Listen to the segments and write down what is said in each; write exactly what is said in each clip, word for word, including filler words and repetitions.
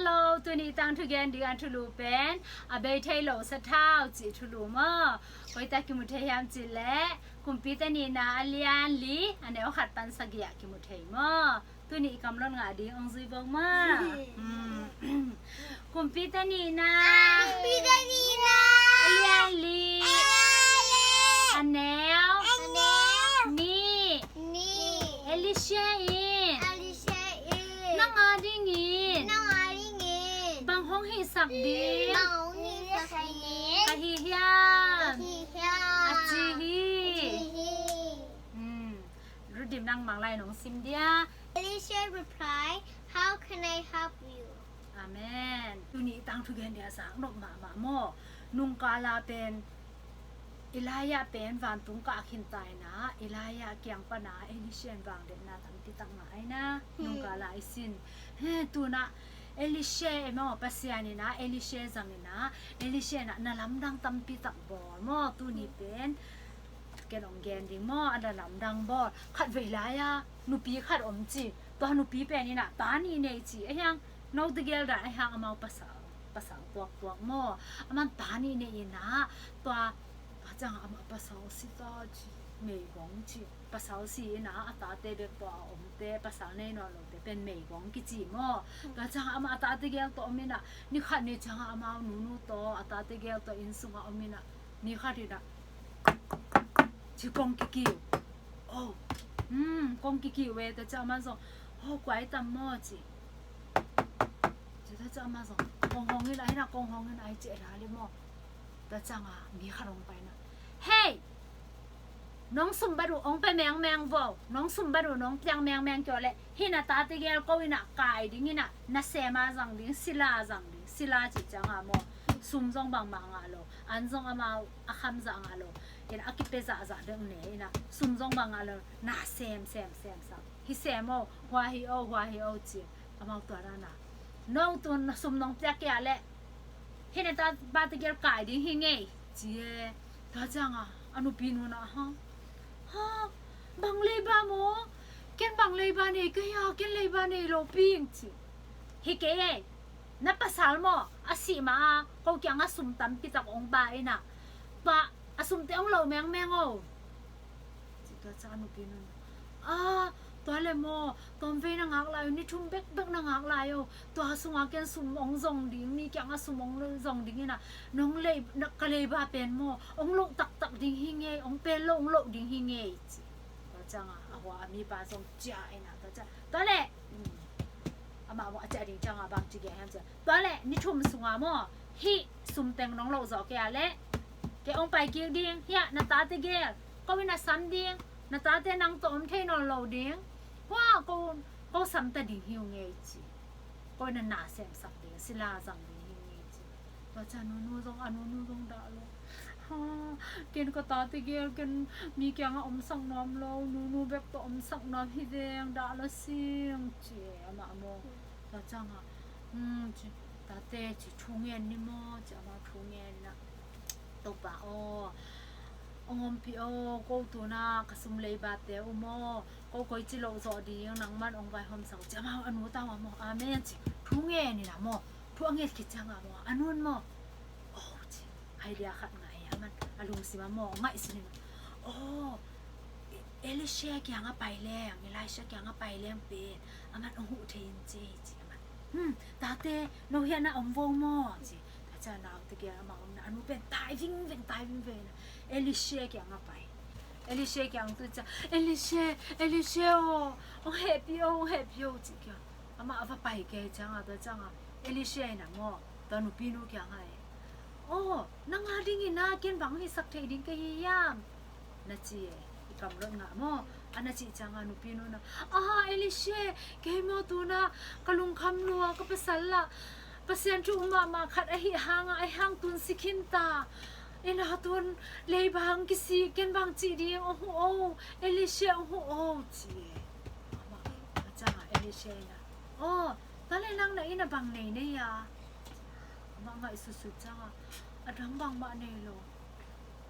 Hello, tuni tangthu gen ding a thulu pen a bei thei lo sathau cih thulu maw? Koitak kimu thei hiam cih leh Kumpite Nihna a lian li a neu khat pan sagih ah kimu thei maw? Tuni i kam lon ngah ding ong zui bawk maw? Kumpite Nihna. Kumpite Nihna. A lian li. A lian li. A neu. A neu. Nih. Nih. Elisha in. Elisha in. Nang a dingin. Nang a dingin. Bang hong hisak ding. Bang hong hisak ding. Ka hi hiam. Ka hi hiam. A ci hi. A ci hi. Hmm. Rudim nang mang lai nong sim dia. Elisha reply, "How can I help you?" Amen. Tuni tangthu gen dia sang nop mahmah maw. Nungkala pen Elijah pen vantung kah khin ta ina, Elijah kiang pana Elisha in vangletna tampi tak ngah ina. Hmm. Nungkala i sin. He, tuna Elisha e maw, Pasian ina Elisha zang ina, Elisha ina na lamdang tampi tak bawl maw. Tuni pen ken ong gen ding maw, a na lamdang bawl. Khat vei lai a nupi khat om ci. Tua nupi pen ina ta nih nei ci. A hiang no tegel dan a hiang amau pasal, pasal tuaktuak maw. Aman ta nih nei ina tua, tua ciang ama pasal si ta ci. Meigong ci. Pasal si ina a tate bek tua a omte, pasal nei nawn lote pen meigong kici maw. Tua ciang ama a tate gel tua om ina, ni khat ni ciang amau nunu tua a tate gel tua inn sunga om ina, ni khat ina ci kong kikiu. Oh. Hmm, kong kikiu e, tua ciang aman zong, oh, kuai tam maw ci. Ci tua ciang aman zong kong hong in ai na, kong hong in ai ci a la li maw. Tua ciang a mi khat hong pai na, "Hei! Nong sumbat uh ong pe mengmeng vo. Nong sumbat uh nong piang mengmeng kio le, hih na ta tegel ko ina kai ding ina, na sem a zang ding, sila zang ding." Sila ci ciang a maw, sum zong bangmah ngah lo, an zong amau a kham zah ngah lo, ina a kipia zahzah deuh ne ina, sum zong bang ngah lo, na sem sem sem sang. Hi sem o, hua hi o, hua hi o ci. Amau tua na na, "No, tun na sum nong piak kei a le, hih na ta, pa tegel kai ding hi ngei," ci e. Tua ciang a a nupi nu na, "Ha? Ha? Bang leiba maw? Ken bang leiba nei ka hia, ken leiba nei lo ping," ci. "Hi kei e, na pasal maw a sih ma a ko kiang a sum tampi tak ong ba ina, tua a sumte ong lo mengmeng o." Ci tua ciang a nupi nu na, "Ah, tua le maw, tawmvei na ngak lai o, ni thum bekbek na ngak lai o. Tua sunga ken sum ong zong ding, mi kiang a sum ong zong ding ina, nong lei, na, ka leiba pen maw ong loh taktak ding hi ngei, ong pen lo ong loh ding hi ngei," ci. Tua ciang a a hua a mipa zong ciah ina, tua ciang, "Tua le, hmm, amah maw a ciah ding ciang a bang ci gen hiam ci a, tua le ni thum sunga maw hih sum teng nong loh zawh kei a le, kei ong pai kik ding, hih a na ta tegel ko ina sam ding, na tate nang tawh om thei nawn lo ding. Hua ko, ko sam ta ding hi ung ei," ci. "Ko ina na semsak ding, sila zang ding hi ung ei," ci. Tua ciang nunu zong, a nunu zong dah lo. "Ha, ken ka ta tegel ken mi kiang a omsak nuam lo, nunu bek tawh omsak nuam hi veng, dah lo sing," ci e amah maw. Tua ciang a, "Hmm," ci, "tate," ci, "thu ngen ni maw," ci, amah thu ngen na, "Topa aw, ong ompih aw, ko tuna ka sum leibate uh maw, ko koici loh zawh ding, nangman ong vaihawmsak," ci. Amah a nu tau a maw, "Amen," ci, thu ngen ina maw. Thu a nget khit ciang a maw, a nun maw, "Oh," ci, idea khat ngah e, aman a lungsim a maw ngaihsun ina, "Oh, Elisha kiang a pai leng, Elisha kiang a pai leng pen aman ong huh thei in ci," ci aman. "Hmm, tate, no hiah na om vo maw," ci. Tua ciang nau tegel amah omna, a nu pen tai vingveng, tai vingveng ina Elisha kiang a pai. Elisha kiang tu ciang, "Elisha, Elisha aw, ong hehpih o, ong hehpih o," ci kiang. Amah a va pai kei ciang a, tua ciang a Elisha ina maw, tua nupi nu kiang a e, "Aw, nang a dingin a ken bang hisak theih ding ka hi hiam?" na ci e. I kam lot ngah maw, a na cih ciang a nupi nu na, "Ah, Elisha, kei maw tuna ka lungkham lua, ka pasal lah Pasian thu um mahmah khat ahi hang a, ahi hang tun si khin ta. Ina tun leiba hang kisih, ken bang cih ding, ong huh o, Elisha ong huh o," ci e. Amah, tua ciang a Elisha ina, "Aw, tua le nang na inn a bang nei nei a?" Amah ngaihsutsut ciang a, "A dang bangmah nei lo."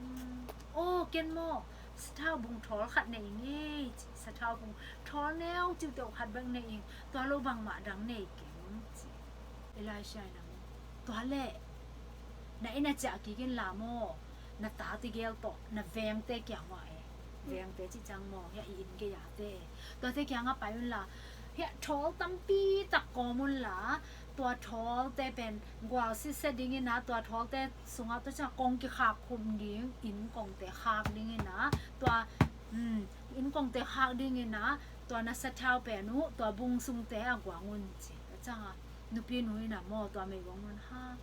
"Hmm, aw, ken maw sathau bung thawl khat nei ing ei," ci. "Sathau bung thawl neu ciuteuh khat bek nei ing, tua lo bangmah dang nei keng," ci. Lai siai na maw. Tua leh na inn a ciah kik inla maw, na tate gel tawh na vengte kiang ua e. Vengte cih ciang maw, hia i inn gei-ate, tuate kiangah pai unla, hia thawl tampi tak kawm unla, tua thawlte pen gual sitset dingin ah, tua thawlte sungah tua ciang kong kikhak khum ding, inn kongte khak dingin ah, tua, um, inn kongte khak dingin ah, tua na sathau pen uh tua bung sungte ah guang un ci. Tua ciangah nupinu in ah maw, tua meigong nu in, ha,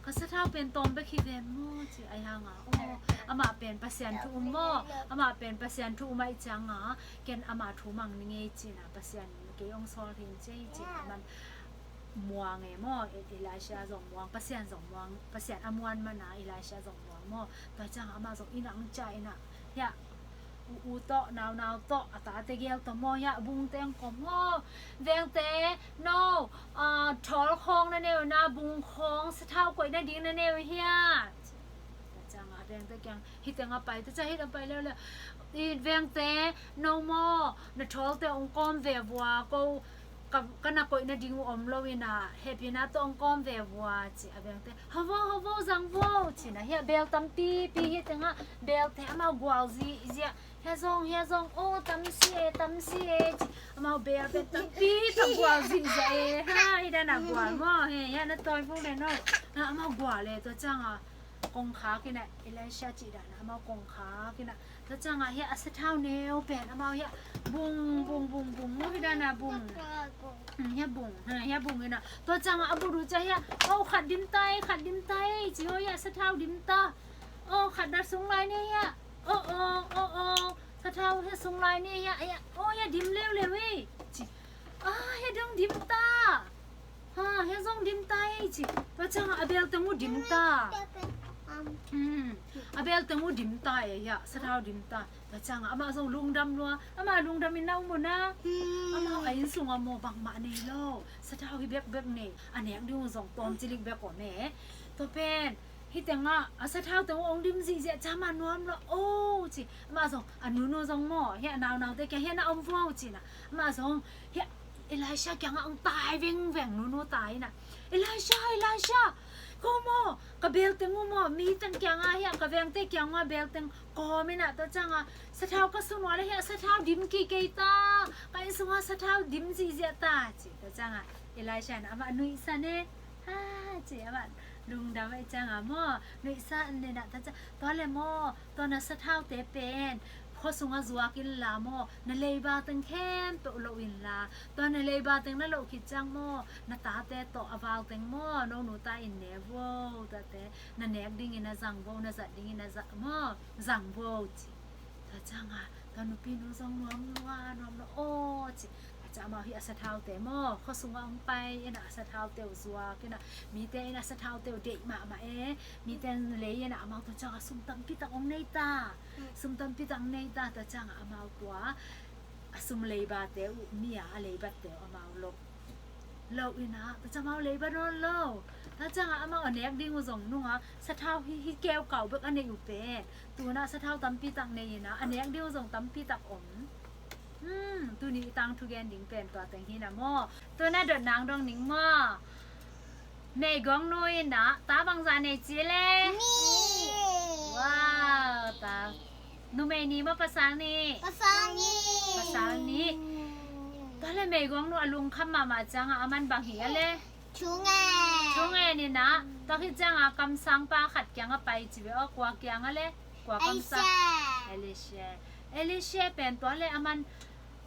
ka sathau pen tawm bek hi ve maw ci. Ahi hangah, aw, amah pen Pasian thu um maw, amah pen Pasian thu um ahih ciangah ken ama thu mang ning ei ci-in ah, Pasian in kei hong sawl hi ing ci ei ci-in ah, aman muang e maw, E- Elisha zong muang, Pasian zong muang, Pasian a muan man ah Elisha zong muang maw. Tua ciangah amah zong inn ah hong ciah in ah, hia, u u tawh, naunau tawh, a tate gel tawh maw, hia, bungte hong kawm maw. Vengte, no, ah, thawl khawng na nei uh na, bung khawng sathau koih nading na nei uh hia? Tua ciangah a vengte kiang, hih tengah pai, tua ciang hih tengah pai leuleu. I vengte, no maw, na thawlte hong kawm ve vua, ko ka, ka na koih nading uh om lo in ah, hehpihna tawh hong kawm ve vua ci. A vengte, hau vo, hau vo, zang vo ci-in ah, hia, bel tampipi, hih tengah belte amau gual zihziah, hia zong, hia zong, aw, tam si e, tam si e ci. Amau bel pen tampi tak gual zihziah e, ha, hih dan ah gual maw, he, hia, na tawi vung le no. Ha, amau gual e, tua ciangah kong khak in ah, Elisha cih dan ah amau kong khak in ah, tua ciangah hia, a sathau neu pen amau hia, bung, bung, bung, bung, maw, hih dan ah bung. Hmm, hia bung, ha, hia bung in ah. Tua ciangah a bung uh ciang hia, aw, khat dim ta ei, khat dim ta ei ci, aw, hia, sathau dim ta. Aw, khat na sung lai ni hia. Aw, aw, aw, aw, sathau hia sung lai ni hia, hia, aw, hia dim leuleu ei ci. Ah, hia dong dim ta. Ha, hia zong dim ta ei ci. Tua ciangah a bel teng uh dim ta. Hmm. A bel teng uh dim ta ei, hia, sathau dim ta. Tua ciangah amah zong lungdam lua. Amah lungdam in na um uh na. Amau a inn sungah maw bangmah nei lo. Sathau hi bekbek nei. A nek ding uh zong tawm cilik bek om e. Tua pen hih tengah a sathau teng uh hong dim zihziah ciang amah nuam lo. Aw ci. Amah zong, a nunu zong maw, hia, naunaute kiang, hia, na om vo ci-in ah. Amah zong, hia, Elisha kiangah hong tai vengveng, nunu tai in ah, Elisha, Elisha, ko maw, ka bel teng uh maw, mi teng kiangah, hia, ka vengte kiangah bel teng kawm in ah, tua ciangah sathau ka sun uh leh, hia, sathau dim kik kei ta, ka inn sungah sathau dim zihziah ta ci. Tua ciangah Elisha in ah amah nuihsan e. Ha, ci, amah lungdam ahih ciangah maw, nuihsan in ah, tua ciang, tua leh maw, tua na sathaute pen khua sungah zuak inla maw, na leiba teng khempeuh loh inla, tua na leiba teng na loh khit ciang maw, na tate tawh a val teng maw, no nu ta in ne vo, tuate na nek dingin a zang vo, na zat dingin a zat maw, zang vo ci. Tua ciangah tua nupinu zong nuam lua, nuam lua, aw ci. Tua ciang amau hih a sathaute maw, khua sungah hong pai in ah, a sathaute uh zuak in ah, mite in ah a sathaute uh deih mahmah e, mite in lei in ah, amau tua ciangah sum tampi tak hong nei ta. Sum tampi tak hong nei ta, tua ciangah amau tua a sum leibate uh, mi a a leibatte uh amau loh, loh in ah, tua ciang amau leiba nawn lo. Tua ciangah amau a nek ding uh zong nungah, sathau hi, hi keukau bek a neih uh pen, tu-in ah sathau tampi tak nei in ah, a nek ding uh zong tampi tak om. Hmm, tuni i tangthu gen ding pen tua teng hi na maw. Tu-in ah dot nang dong ning maw. Meigong nu in ah ta bangzah nei ci le? Nih. Wow, ta. Numei nih maw, pasal nih? Pasal nih. Pasal nih. Tua leh meigong nu a lungkham mahmah ciangah aman bang hi a le? Thu ngen. Thu ngen in ah, tua khit ciangah kamsangpa khat kiangah pai ci ve aw, kua kiangah le? Kua kamsang? Elisha. Elisha. Elisha pen tua leh aman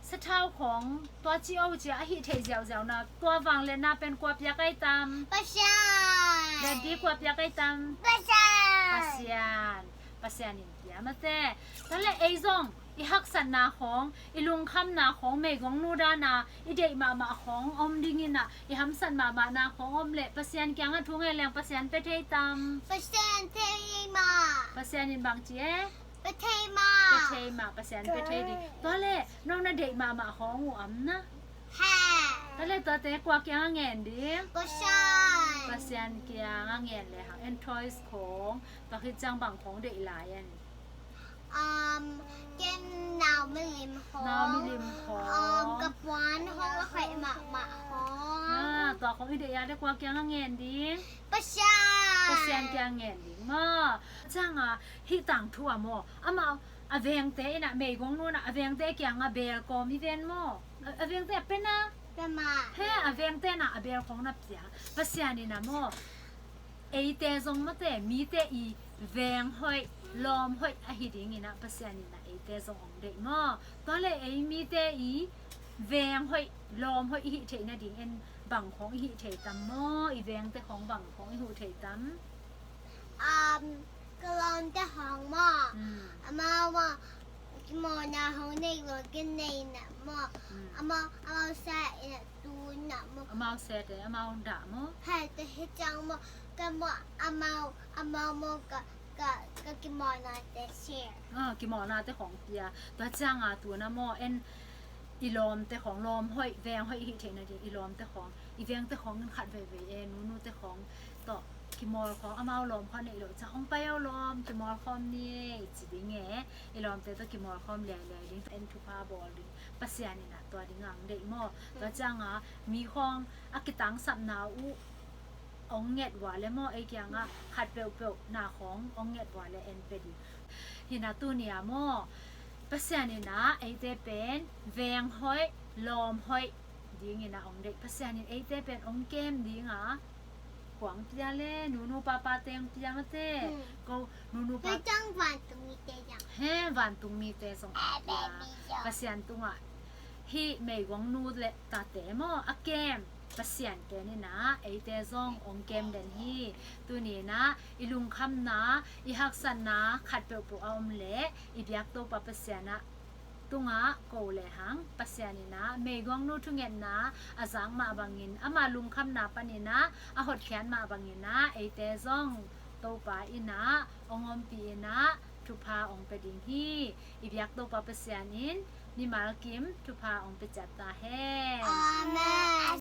sathau khawng tua ci aw ci a hih theih ziauziau na, tua vangliatna pen kua piak ai tam? Pasian. Daddy, kua piak ai tam? Pasian. Pasian. Pasian in pia mate. Tua leh ei zong i haksatna khawng, i lungkhamna khawng, meigong nu dan a i deih mahmah khawng om ding in ah, i hamsat mahmahna khawng om leh Pasian kiangah thu ngen leng Pasian pia thei tam? Pasian thei mah. Pasian in bang ci e? Pia thei mah. Pia thei mah, Pasian pia thei ding. Tua leh no na deih mahmah khawng uh om na? He. Tua leh tuate kua kiangah ngen ding? Pasian. Pasian kiangah ngen lehang, en, toys khawng, tua khit ciang bang khawng deih lai en? Um, ken nau milim khawng. Nau milim khawng. Um, ka puan khawng a hoih mahmah khawng. Ah, tua khawng i deih a le kua kiang a ngen ding? Pasian. Pasian kiang ngen ding maw. Ciang a hih tangthu a maw, amau a vengte in a, meigong nu in a, a vengte kiang a beel kawm i ven maw. A, a vengte a pen a. Pen a. He, a vengte in a, a beel khawng na pia. Pasian in a maw, eite zong mawte, mite i veng hoih, lawm hoih ahi ding in a, Pasian in a eite zong ong deih maw. Tua le ei mite i veng hoih, lawm hoih i hih theih nading en bang khawng i hih thei tam maw, i vengte khawng bang khawng i huh thei tam? Um, ka lawmte khawng maw. Mm. Amau maw, kimawlna khawng nei lo, ka nei na maw. Mm. Amau, amau sa in a tu na maw. Amau sa te, amau dah maw. Hai te hi ciang maw, ka maw, amau, amau maw ka, ka, ka kimawlnate share. Ah, kimawlnate khawng pia. Tua ciang a tu na maw, en i lawmte khawng, lawm hoih, veng hoih i hih theih nading, i lawmte khawng, i vengte khawng in khat veivei e, nunute khawng tawh kimawl khawng, amau lawm khawng a neih loh ciang, ong pai o lawm, kimawl khawm ni e, i ci ding e, i lawmte tawh kimawl khawm liailiai ding, en thupha bawl ding, Pasian in a tua ding a ong deih maw. Tua ciang a mi khawng a kitangsapna uh ong nget vua le maw, ei kiang a khat peuhpeuh na khawng ong nget vua le en pia ding. Hi na tuni a maw, Pasian in a eite pen veng hoih, lawm hoih ding in a ong deih. Pasian in eite pen ong kem ding a, kua ong pia le, nunu papate ong pia mawte. Hmm. Ko nunu pa. Tua ciang vantung mite zong. He, vantung mite zong ong pia. Pasian tung a hih meigong nu le tate maw, a kem Pasian pen in a eite zong ong kem den hi. Tuni in a i lungkhamna, i haksatna khat peuhpeuh a om le, i biak Topa Pasian a tung a ko le hang, Pasian in a meigong nu thungetna a zak mah bangin, ama lungkhamna pan in a a hotkhiat mah bangin a, eite zong Topa in a ong ompih in a thupha ong pia ding hi. I biak Topa Pasian in mimal kim thupha ong pia ciat ta hen. Amen.